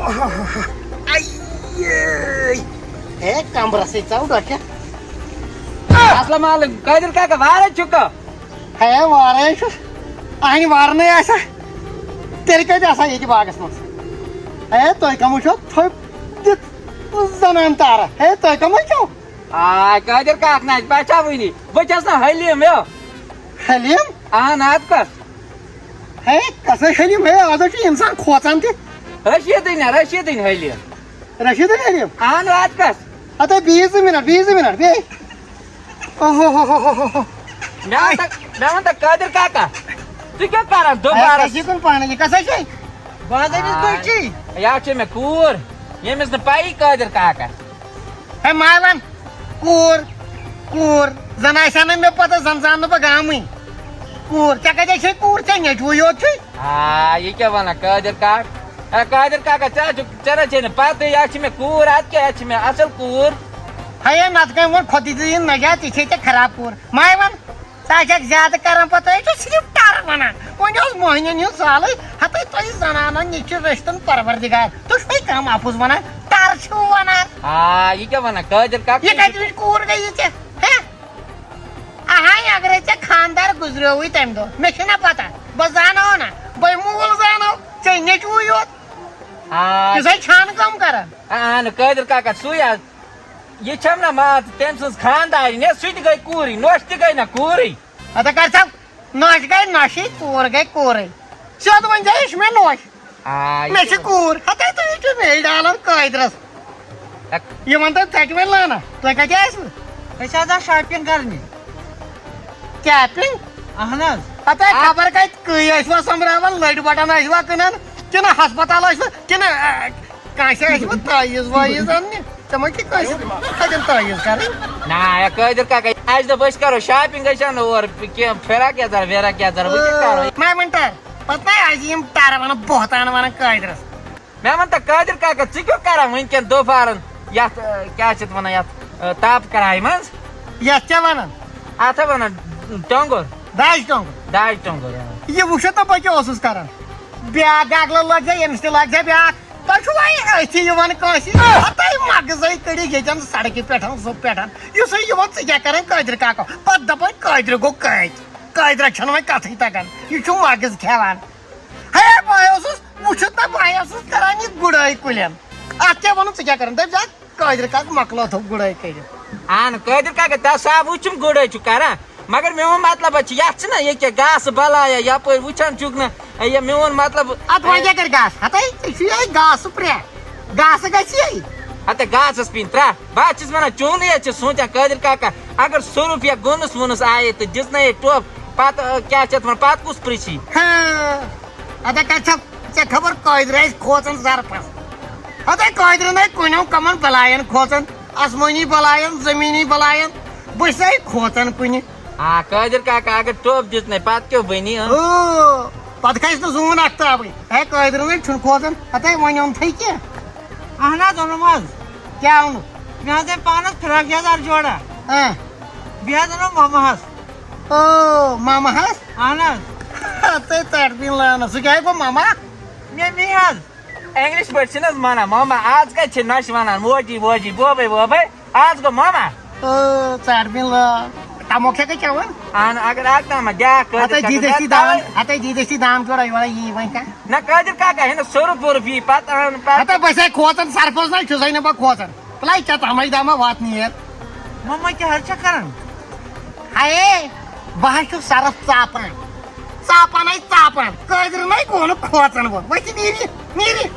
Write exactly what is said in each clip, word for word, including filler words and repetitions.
آیے! ہے، کمرس ہے ژاو ڈۄکھِ۔ السلام علیکم، قٲدِر کاکا، وارے چھُکھا؟ ہے، وارے چھُس۔ اہنہِ وارنے آسہِ ہا، تیٚلہِ کتہِ آسہٕ ہا ییٚتہِ باغس منٛز؟ ہے، تُہۍ کم چھِو تھٔپۍ دِتھ زنان تارا؟ ہے، تُہۍ کم چھِو؟ آ، قٲدِر کاکہٕ نہ اَسہِ باسیٛاو وٕنی۔ بہٕ چھَس نہٕ حلیٖم، یو۔ حلیٖم؟ اہن، اَدٕ کۄس؟ ہے، کسے حلیٖم؟ ہے، از حظ چھُ انسان کھوژان تہِ۔ رشیٖدٕنۍ نہ، رشیٖدٕنۍ حلیٖم۔ رشیٖدٕنۍ حلیٖم؟ اہن، اَدٕ کۄس؟ ہتے بِہِو زٕ منٹ، بِہِو زٕ منٹ، بیٚیہِ۔ اوہ ہو ہو ہو ہو ہو۔ مےٚ وَن تہٕ، مےٚ وَن تہٕ قٲدِر کاکا، ژٕ کیٛاہ کران ہے، دُبارس؟ کَس یہِ کُن پانہٕ یہِ کَسا چھے؟ بہٕ حظ أمِس آ، بٔچی۔ یا چھِ مےٚ کوٗر، ییٚمِس نہٕ پَیی قٲدِر کاکا۔ ہے ماے وَن، کوٗر، کوٗر، زَن آسہِ ہا نہٕ مےٚ پَتہ، زَن زانہٕ نہٕ بہٕ گامٕے۔ کوٗر، ژےٚ کَتہِ چھے کوٗر؟ ژےٚ نیٚچوٗ یوت چھُے۔ آ، یہِ کیٛاہ وَنان قٲدِر کاک؟ ہے قٲدِر کاکا، ژےٚ حظ چھُ، ژےٚ نہ چھے نہٕ پَتہٕ، یہِ حظ چھِ مےٚ کوٗر، اَدٕ کیٛاہ، یہِ حظ چھِ مےٚ اَصٕل کوٗر۔ ہے، ہے، نَتہٕ کٔمۍ ووٚن خۄدٕے دِیِن نجات، یہِ چھے ژےٚ خراب کوٗر۔ ماے وَن، ژٕ آسکھ زیادٕ کران پتہٕ، ژٕ چھُکھ صرف ٹر ونان۔ وۄنۍ اوس موہنین ہُنٛد سہلٕے، ہتے تۄہہِ زنانن نِش چھُ رٔچھتن پروردگار۔ تُہۍ چھُوے کانٛہہ اپُز ونان، ٹر چھِو ونان۔ آ، یہِ کیٛاہ ونان قٲدِر کاک؟ یہِ کتہِ وِچ کوٗر گٔیی ژےٚ؟ ہے؟ اہاے، اگرے ژےٚ خاندار گُزریووُے تمہِ دۄہ، مےٚ چھِ نہ پتہ، بہٕ زانو نہ، بہٕ مول زانو، ژےٚ نیٚچوٗ یوت۔ آ۔ یُس ہے چھانہٕ کٲم کران۔ آ، اہن قٲدِر کاکا، سُے حظ۔ یہِ چھَم نہ مان ژٕ تٔمۍ سٕنٛز خانٛدارِنۍ، ہے، سُہ تہِ گٔے کوٗرٕے، نۄش تہِ گٔے نہ کوٗرٕے۔ اَدٕ کر ژٕ، نۄش گٔے نۄشٕے، کوٗر گٔے کوٗرٕے۔ سیوٚد ؤنۍ زِ، یہِ چھِ مےٚ نۄش۔ آ، یہِ مےٚ چھِ چھُ کوٗر۔ ہَتَے تُہۍ چھِو مے ڈالان قٲدرَس۔ اَک- یہِ وَن تہٕ ژَٹہِ وۄنۍ لٲنہ، تُہۍ کَتہِ ٲسوٕ؟ أسۍ حظ آسہٕ شاپِنٛگ کَرنہِ۔ کیپِنٛگ؟ اَہَن حظ۔ ہَتَے آ۔ خبر کَتہِ کٔہۍ ٲسوا سۄمبراوان، لٔڑۍ بَٹَن ٲسوا کٕنان، کِنہٕ ہسپتال ٲسوٕ، کِنہٕ، آ، کٲنٛسہِ آسہِ وۄنۍ تعویٖذ وٲیٖذ اَننہِ؟ ژےٚ ما چھِ کٲنٛسہِ کَتٮ۪ن تعویٖذ کَرٕنۍ؟ نہ، ہے قٲدِر کاکا، اَسہِ دوٚپ أسۍ کَرو شاپِنٛگ، أسۍ اَنو اورٕ کینٛہہ فِراک یَزار وِراک یَزار، وۄنۍ کیٛاہ کَرو؟ آ، مےٚ ؤنۍ تَر، پَتہٕ نَے آسہِ یِم ٹَرٕ وَنان بہتان وَنان قٲدرَس۔ مےٚ وَن تہٕ قٲدِر کاکا، ژٕ کیٛاہ کَران وٕنۍکٮ۪ن دُپھارَن یَتھ، آ، کیٛاہ چھِ اَتھ وَنان یَتھ، آ، تاپہٕ کَرایہِ منٛز؟ یَتھ کیٛاہ وَنان؟ اَتھ ہا وَنان ٹۄنٛگُر۔ دَچھ ٹۄنٛگُر۔ دَچھ ٹۄنٛگُر، آ۔ یہِ وٕچھِو تہٕ بہٕ کیٛاہ اوسُس کَران۔ بیٛاکھ گاگلہٕ لٲگۍ زِ، ییٚمِس تہِ لاگہِ زِ بیٛاکھ۔ تۄہہِ چھُو وۄنۍ أتھی یِوان کٲنٛسہِ؟ ہَتَے مَغزَے کٔڑِتھ ییٚتٮ۪ن سڑکہِ پٮ۪ٹھ، زُپ پٮ۪ٹھ۔ یُس ہے یِوان، ژٕ کیٛاہ کَران قٲدِر کاکا؟ پَتہٕ دَپان قٲدرِ گوٚو قٲدۍ۔ قٲدرَس چھَنہٕ وۄنۍ کَتھٕے تَگان۔ یہِ چھُ مَغٕز کھٮ۪وان۔ ہے، بہٕ اوسُس وٕچھُتھ نہ، بہٕ اوسُس کَران یہِ گُڈٲے کُلٮ۪ن۔ اَتھ کیٛاہ وَنُن، ژٕ کیٛاہ کَران؟ دَپہِ زِ، قٲدرِ کاکہٕ مۄکلٲوتھو گُڈٲے کٔرِتھ۔ اہن قٲدر کاکا، تس آ وٕچھُم گُڈٲے چھُ کران، مگر میون مطلب چھُ، یتھ چھُنہ یہِ کیٛاہ گاسہٕ بلایا یپٲرۍ وٕچھان چھُکھ نہ، یہِ میون مطلب۔ ادٕ وۄنۍ کیٛاہ کرِ گاسہٕ؟ ہتے ژےٚ چھُ یِہوٚے گاسہٕ پرٛٮ۪تھ، گاسہٕ گژھِ یی۔ ہتے گاسس پیٚیہِ ترٛٹھ، بہٕ حظ چھُس ونان چونُے حظ چھُ سونٛچان قٲدر کاکا، اگر سُہ رۄپیہ گوٚنُس ووٚنُس آیے تہٕ دِژنَے ٹوٚپھ، پتہٕ، آ، کیٛاہ چھِ اتھ ونان، پتہٕ کُس پرٛژھی؟ ہاں، ادا کتھ چھا ژےٚ خبر قٲدرِ آسہِ کھوژان ظرفس؟ ہتے قٲدرِ نے کُنیو کمن بلاین کھوژان، آسمٲنی بلاین، زمینی بلاین، بہٕ چھسے کھوژان کُنہِ۔ آ، قٲدر کاکا، اگر ٹوٚپھ دِژ نے، پتہٕ کیٛاہ بنی، ہاں؟ او، پتہٕ کھسہِ نہٕ زوٗن اختابٕے۔ ہے، قٲدرِ نے چھُنہٕ کھوژان، ہتے وۄنۍ اوٚنتھٕے کینٛہہ۔ اہن حظ، اوٚنُم حظ۔ کیٛاہ اوٚنُتھ؟ مےٚ حظ أنۍ پانس فراک یزار جوڑا۔ ہاں۔ بیٚیہِ حظ اوٚنُم مامہس۔ او، مامہس؟ اہن حظ۔ ہتے ژٹھ بِن لٲنس، سُہ کیٛاہ گوٚو ماما؟ مےٚ مےٚ حظ۔ انگلش پٲٹھۍ چھِنہٕ حظ ونان، ماما، آز کتہِ چھِ نۄشہِ ونان، موجی ووجی، بوبے ووبے، آز گوٚو ماما۔ او، ژٹھ بِن لٲن۔ تموکھ چھکھا چٮ۪وان؟ اہن، اگر اکھ تام بیٛاکھ قٲدر ہتے کاکا، جی دٔستی توے۔ دان، ہتے جی دٔستی دان جوڑا یورا یی وۄنۍ کانٛہہ۔ نہ قٲدر کاکا، ہے نہ سُہ رۄپیہِ پتہٕ اہن پتہٕ۔ ہتے بہٕ چھسے کھوژان، سرپوز نہ چھُسے نہٕ بہٕ کھوژان۔ پلاے ژےٚ تمے دما واتنی یتھ۔ مما کیٛاہ حظ چھےٚ کران؟ ہاے، بہٕ حظ چھُس سرس ژاپان۔ ژاپان ہاے ژاپان۔ قٲدرِ نَے گوٚو نہٕ کھوژان وول۔ ؤتھِو نیٖرِو، نیٖرِو۔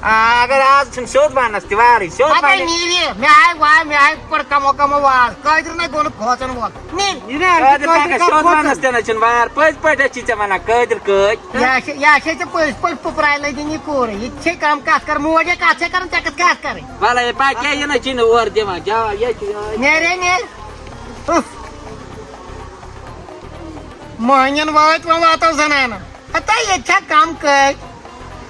آ، اگر آز چھُنہٕ سیوٚد وَننَس تہِ وارٕے، سیوٚد ہَتَے وَنہِ۔ نیٖرِو۔ مےٚ آے واے، مےٚ آے پٔر کمو کمو واز۔ قٲدرِ نَے گوٚو نہٕ کھوژان وول۔ نیٖر۔ یہِ نہ حظ چھُ قٲدِر کاکا، قٲدِر سیوٚد کھوژان۔ وَننَس تہِ نہ چھُنہٕ وار۔ پٔزۍ پٲٹھۍ حظ چھِ ژےٚ وَنان قٲدِر کٲتۍ۔ یہِ ہا چھِ، یہِ ہا چھِ ژےٚ پٔزۍ پٲٹھۍ پُپراے لٔجِن یہِ کوٗرٕے۔ یہِ تہِ چھے کم کَتھ کَرٕنۍ۔ موج ہے کَتھ چھے کَران، ژےٚ کَتھ کَتھ کَرٕنۍ؟ وَلہٕ ہے، پَکھ کیٛاہ یہِ نہ چھِنہٕ اورٕ دِوان جواب۔ یہِ چھِ مہرے مہرے۔ اُف۔ مۄہنِین وٲتۍ وۄنۍ واتو زنانن۔ ہتا ییٚتہِ چھا کم کٲتۍ؟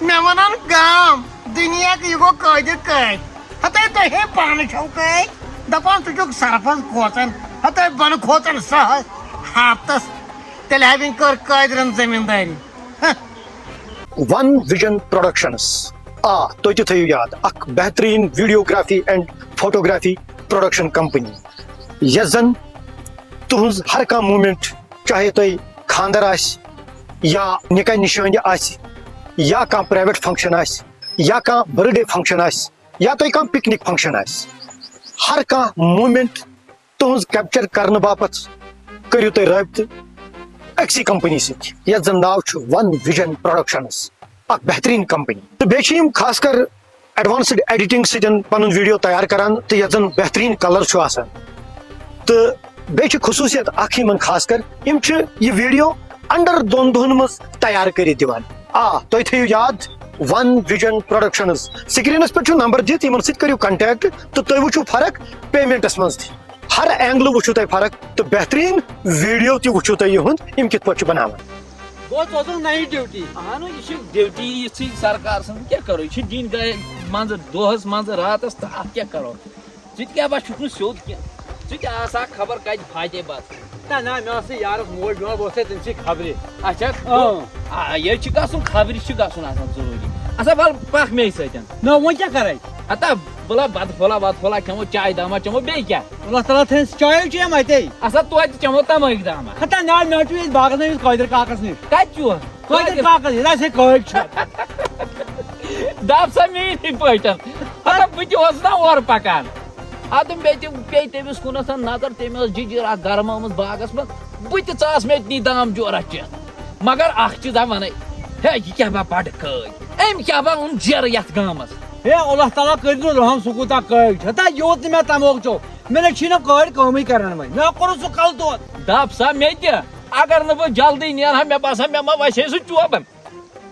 مےٚ ونان گام، دُنیا یہِ گوٚو قٲدر کٲتۍ۔ ہتا تُہۍ ہے پانہٕ چھو کٲتۍ۔ دپان ژٕ چھُکھ سرفس کھوژان۔ ہتا بنہٕ کھوژان سہس ہفتس۔ تیٚلہِ ہا وۄنۍ کٔر قٲدرن زٔمیٖندٲری۔ ہہ۔ One Vision Productions۔ آ، تُہۍ تہِ تھٲیِو یاد، اکھ بہتریٖن videography and photography production company، یۄس زن تُہنٛز ہر کانٛہہ موٗمینٹ، چاہے تۄہہِ خانٛدر آسہِ یا نکاح نشٲنۍ آسہِ یا کانٛہہ پرایویٹ فنکشن آسہِ یا کانٛہہ برتھ ڈے فنکشن آسہِ یا تۄہہِ کانٛہہ پکنک فنکشن آسہِ، ہر کانٛہہ موٗمینٹ تُہنٛز کیپچر کرنہٕ باپتھ کٔرِو تُہۍ رٲبطہٕ أکسٕے کمپنی سۭتۍ، یتھ زن ناو چھُ ون ویجن پروڈکشنز، اکھ بہتریٖن کمپنی۔ تہٕ بیٚیہِ چھِ یِم خاص کر ایڈوانسڈ ایڈیٹنگ سۭتۍ پنُن ویڈیو تیار کران، تہٕ یتھ زن بہتریٖن کلر چھُ آسان۔ تہٕ بیٚیہِ چھِ خصوٗصیت اکھ یِمن خاص کر، یِم چھِ یہِ ویڈیو انڈر دۄن دۄہن منٛز تیار کٔرِتھ دِوان۔ آ، تُہۍ تھٲیِو یاد، ون ویجن پروڈکشنز۔ سکرینس پٮ۪ٹھ چھُ نمبر دِتھ، یِمن سۭتۍ کٔرِو کنٹیکٹ تہٕ تُہۍ وٕچھِو فرق پیمنٹس منٛز تہِ۔ ہر اینگلہٕ وٕچھِو تُہۍ فرق تہٕ بہتریٖن ویڈیو تہِ وٕچھِو تُہۍ یِہُنٛد، یِم کِتھ پٲٹھۍ چھِ بناوان۔ گوٚو، ژٕ اوسُکھ نَیہِ ڈیوٹی۔ اہنو، یہِ چھِ ڈیوٹی یِژھٕے سرکار سٕنٛز، کیٛاہ کرو؟ یہِ چھِ دِنۍ گرِ منٛزٕ دۄہس، منٛزٕ راتس، تہٕ اتھ کیٛاہ کرو؟ ژٕ تہِ کیٛاہ بس چھُکھ نہٕ سیوٚد کینٛہہ، ژٕ تہِ آسہٕ ہا خبر کتہِ فاتح بس۔ نہ، نہ، مےٚ ٲس نہٕ یارس موج بیمار، بہٕ اوسُس ہے تٔمۍ سٕے خبرِ۔ اچھا، اۭں۔ آ، ییٚلہِ چھُ گژھُن، خبرِ چھُ گژھُن آسان ضروٗری۔ اچھا، ول پکھ مے سۭتۍ۔ نہ، وۄنۍ کیٛاہ کرے؟ ہتا، بلا بد پھولا وت پھولا کھٮ۪مو، چاے دامہ چٮ۪مو، بیٚیہِ کیٛاہ؟ اللہ تعالیٰ تھٲینَس چایو چیٚیَم اَتے۔ اَسا توتہِ چٮ۪مو تَمٲکۍ دامہ۔ ہتا، نہ، مےٚ چھُ ییٚتہِ باغَس منٛز أمِس قٲدِر کاکَس نِش۔ کَتہِ چھُ؟ قٲدِر کاکَس نِش، نہ، سُہ ہے قٲدۍ چھُ۔ دَپ سا میٛٲنی پٲٹھۍ۔ ہتا، بہٕ تہِ اوسُس نا اورٕ پَکان۔ اَدٕ مےٚ تہِ پیٚیہِ تٔمِس کُنَتھ نظر، تٔمۍ ٲس جِجِر اَکھ گرمٲومٕژ باغَس منٛز۔ بہٕ تہِ ژاس مےٚ تہِ نی دام جورہ چٮ۪تھ۔ مگر اَکھ چیٖزا وَنَے، ہے، یہِ کیٛاہ بہٕ بَڑٕ قٲدۍ؟ أمۍ کیٛاہ بہٕ اوٚن جیرٕ یَتھ گامَس؟ ہے، اللہ تعالیٰ کٔرِنو رحم، سُہ کوٗتاہ قٲدۍ چھُ۔ ہتا، یوٗت نہٕ مےٚ تَموکھ چوٚو۔ مےٚ نَے چھِی نہٕ کٲڑۍ کٲمٕے کران وۄنۍ۔ مےٚ کوٚرُکھ سُہ کَلہٕ دود۔ دَپ سا مےٚ تہِ، اگر نہٕ بہٕ جلدی نیرٕ ہا، مےٚ باسان مےٚ ما وَسہِ ہے سُہ چوبَن۔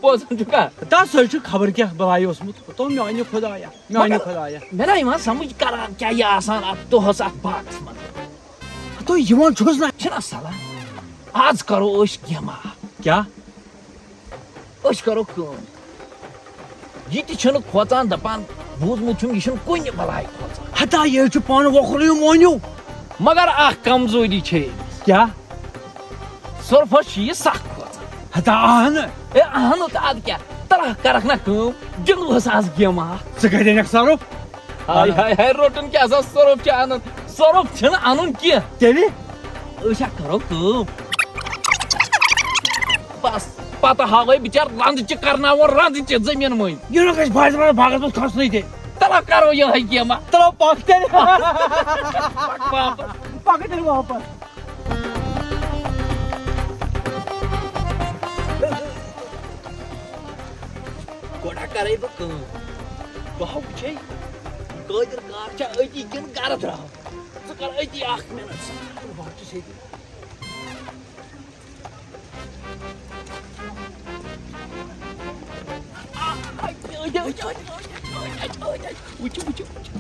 بوزان چھُکھا؟ ہتا، سُہ چھُ خبر کیٛاہ بَلاے اوسمُت۔ ہتو میٛانہِ خۄدایا، میٛانہِ مگر خۄدایا۔ مےٚ نہ یِوان سمجھ کران کیٛاہ یہِ آسان اَتھ دۄہَس اَتھ باغَس منٛز۔ ہتو یِوان چھُس نہ۔ چھِنہ صلاح؟ آز کرو أسۍ گیمہٕ اَکھ۔ کیٛاہ؟ أسۍ کرو کٲم۔ یہِ تہِ چھُنہٕ کھوژان، دپان، بوٗزمُت چھُم، یہِ چھُنہٕ کُنہِ بلاے کھوژان۔ ہتا، یہِ چھُ پانہٕ وۄکھلٕے مونیو۔ مگر اکھ کمزوری چھے أمِس۔ کیٛاہ؟ سۄرفس چھُ یہِ سخ کھوژان۔ ہتا، اہنہٕ۔ اے، اہنہٕ تہٕ ادٕ کیٛاہ؟ تلہ کرکھ نا کٲم، گِنٛدوس از گیمہٕ اکھ۔ ژٕ کتہِ انکھ سۄرُف؟ ہاے، ہاے، ہاے، روٚٹُن کیٛاہ سا سۄرُف چھُ انان؟ سۄرُف چھُنہٕ انُن کینٛہہ۔ تیٚلہِ؟ أسۍ ہا کرو کٲم۔ بس، پتہٕ ہاوے بچار رنٛد چہِ کرناوُن، رنٛد چہِ زٔمیٖن مٔنٛزۍ۔ یہِ نہٕ گژھِ بارِ وارِ باغس منٛز کھسنٕے تہِ۔ تلہ کرو یِہوٚے گیمہ۔ تلہ پکھ تیٚلہِ۔ پکھ واپس۔ پکھ تیٚلہِ واپس۔ گۄڈٕ ہا کرے بہٕ کٲم۔ بہٕ ہا وٕچھے قٲدر کاک چھا أتی کِنہٕ گرٕ درٛاو۔ ژٕ کر أتی اکھ منٹ، سُہ واتہِ چھُس ییٚتی۔ وٕچھ، وٕچھ، وٕچھ۔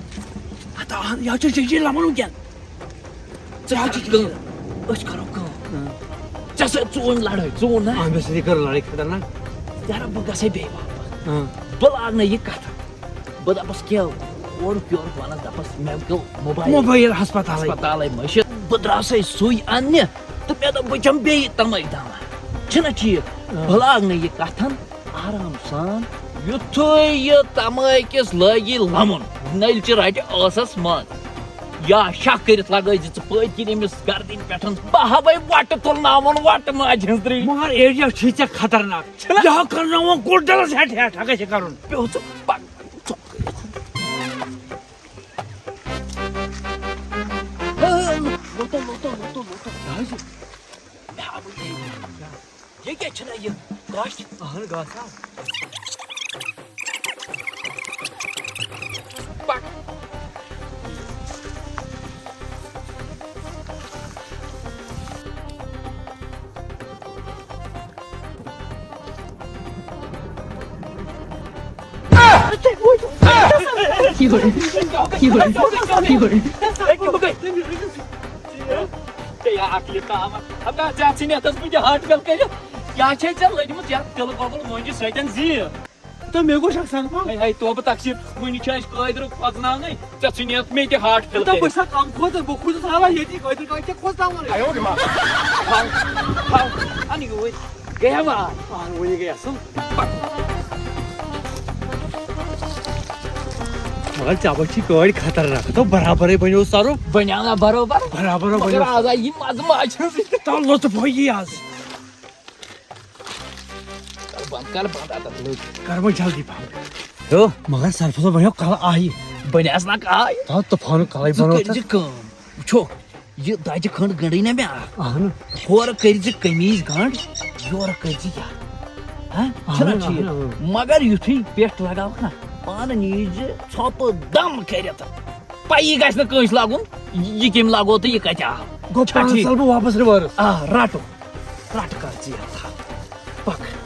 ہتا، اہن، یہِ حظ چھُ جنجیر لمن وٕنکیٚن۔ ژٕ حظ چھُ جنجیر۔ أسۍ کرو کٲم۔ ژےٚ سۭتۍ ژون لڑٲے، ژون نا؟ اہن، مےٚ سۭتۍ کٔر لڑٲے خطرناک۔ یارا، بہٕ گژھے بیٚیہِ واپس۔ بہٕ لاگہٕ نہٕ یہِ کتھٕ۔ بہٕ دَپَس کیٛاہ، اورُک یورُک وَنَس، دَپَس مےٚ گوٚو موبایِل۔ موبایِل ہسپتالَے۔ ہسپتالَے مٔشِتھ۔ بہٕ درٛاسَے سُے اَننہِ تہٕ مےٚ دوٚپ بہٕ چَمہٕ بیٚیہِ تَمَے دَوا۔ چھُنہ ٹھیٖک؟ آ۔ بہٕ لاگہٕ نہٕ یہِ کَتھَن آرام سان۔ یُتھُے یہِ تَمٲکِس لٲگی لَمُن، نٔلۍ چہِ رَٹہِ ٲسَس منٛز۔ یا شاہ کٔرِتھ لَگٲے زِ ژٕ پٔتۍ کِنۍ أمِس گردِنۍ پٮ۪ٹھ۔ بہٕ ہاوَے وَٹہٕ تُلناوُن، وَٹہٕ ماجہِ ہٕنٛز درٕے۔ مگر ایریا چھُے ژےٚ خطرناک۔ چھُنہ؟ یہِ ہا کَرناوُن گُر ڈَلَس ہٮ۪ٹھ ہٮ۪ٹھ، ہا گژھِ کَرُن۔ پیوٚو ژٕ پَک۔ لوٚتو، لوٚتو، لوٚتو، لوٚتو۔ کیٛازِ؟ مےٚ آو یہِ۔ یہِ کیٛاہ چھُنہ یہِ گاسہٕ؟ اہن گاسہٕ ہا۔ پَک۔ کیٛاہ چھے ژےٚ لٔجمٕژ یَتھ تِلہٕ گۄگُل مۄنٛجہِ سۭتۍ زیٖر؟ تہٕ مےٚ گوٚو شخصن ما؟ ہے، ہے، توبہٕ تقسیٖر، وُنہِ چھُ اَسہِ قٲدرُک کھۄژناونٕے، ژےٚ ژھٕنِتھ مےٚ تہِ ہارٹ فیل تہٕ بہٕ کٔرِتھ۔ چھُسا کم کھوژان، بہٕ کھوٗژُس حالہ ییٚتی، قٲدر کاکہِ چھےٚ کھوژناوان۔ آیو دِماغ۔ تھاو، تھاو، اَن یوٗرۍ۔ گٔیہ وار۔ اہن، وُنہِ گٔیَس۔ مگر ژےٚ بہٕ چھی گٲڑۍ خطرناک، تو برابرے بنیو سرُپھ۔ بنیٛاو نا برابر؟ برابر مگر بنیو۔ آز آیہِ یہِ مزٕ، ماجہِ ہٕنٛز۔ تو لطف ہوئی آز۔ کر بنٛد، کر بنٛد، اتھ لٔج۔ کر وۄنۍ جلدی پہم۔ ہیو، مگر سرفس بنیو کلہٕ آیہِ۔ بنیٛاس نا کاے۔ تو طوفان کلے ژٕ بنو۔ کٔرۍ زِ کٲم، وٕچھو، یہِ دَجہِ کھٔنٛڈ گٔنٛڈٕے نہ مےٚ اکھ۔ اہن۔ ہورٕ کٔرۍ زِ قمیٖض گنٛڈ، یورٕ کٔرۍ زِ یہِ۔ ہاں، چھُنہ اہن، ٹھیٖک؟ اہن، اہن۔ مگر یُتھُے پٮ۪ٹھ لگاوکھ نہ، پانہٕ نِیہِ زِ ژھۄپہٕ دم کٔرِتھ۔ پَیی گژھِ نہٕ کٲنٛسہِ لگُن، یہِ کٔمۍ لگوو تہٕ یہِ کتہِ آو۔ گوٚو چھا پانٛژھ ٹھیٖک؟ سال بہٕ واپس رِوٲرٕس۔ آ، رٹو، رٹہٕ کر ژٕ یتھ۔ پک۔